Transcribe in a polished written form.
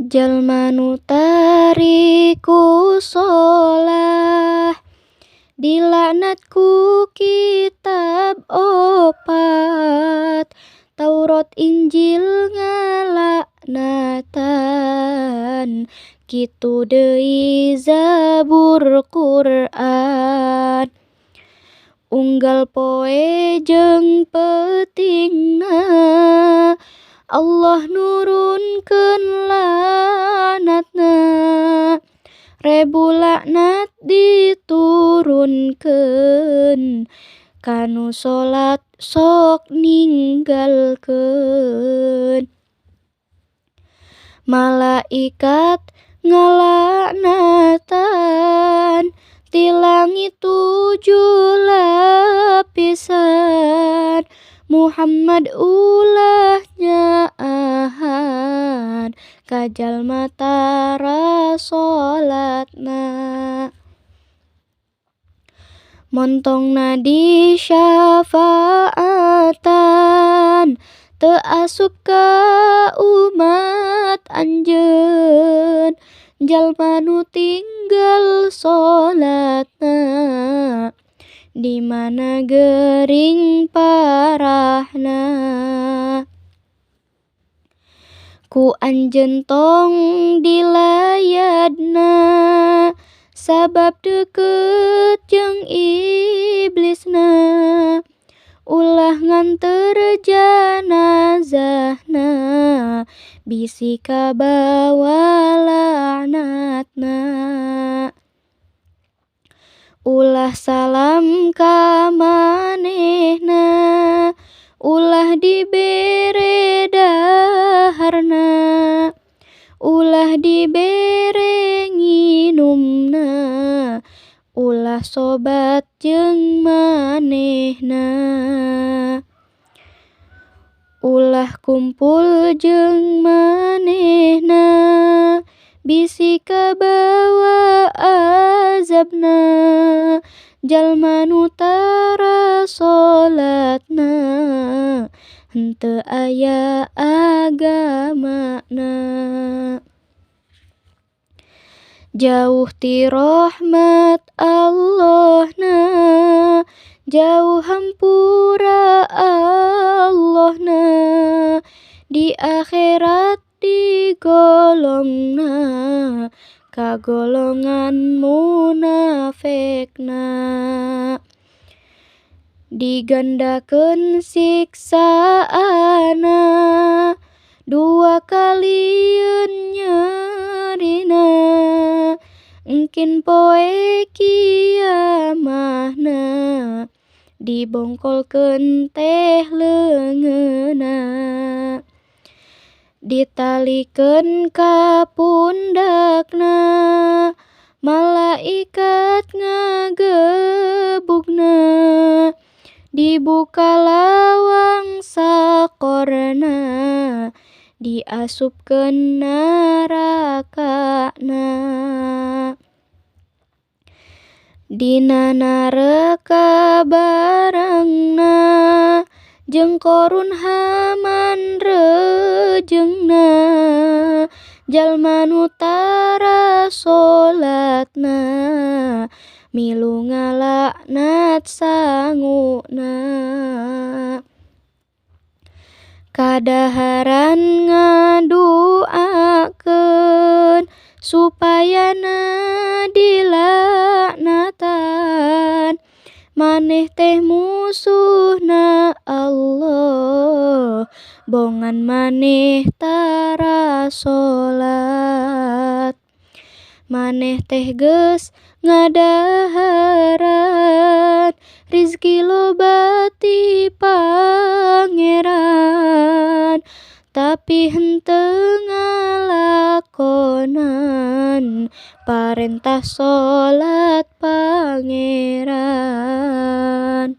Jalma nu tariku sholah dilaknat ku kitab opat, Taurat Injil ngalaknatan, kitu deui Zabur Quran. Unggal poe jeung peutingna Allah nurunkeun laknatna, rebu laknat diturunkeun ka nu salat sok ninggalkeun. Malaikat ngalaknatan ti langit tujuh lapisan, Muhammad ulah nyaahan ka jalma tara salatna. Montongna disyafaatan teu asup ka umat anjeun, jalma nu tinggal salatna di mana gering parahna. Ku anjeun tong dilayadna sabab deukeut jeung iblisna, ulah nganteur janazahna bisi kabawa laknatna. Ulah salam ka manehna, ulah dibere daharna, ulah dibere nginumna, ulah sobat jeung manehna. Ulah kumpul jeung manehna bisi kabawa azabna, jalma nu tara salatna henteu aya agamana. Jauh ti rahmat Allahna, jauh hampura Allahna, di akhirat digolongna ka golongan munafekna. Digandakeun siksaana dua kalieun nyerina, engkin poe kiamahna dibongkolkeun teh leungeunna. Ditalikeun ka pundakna malaikat ngagebugna, dibuka lawang sakorna diasupkeun narakana. Dina naraka barangna jeung Qarun Haman rejeungna, jalma nu tara salatna milu ngalaknat sanguna. Kadaharan ngaduakeun supayana dilaknatan, maneh teh musuhna Allah bongan maneh tara salat. Maneh teh geus ngadaharan rizki loba ti Pangeran, tapi henteu ngalakonan parentah salat Pangeran.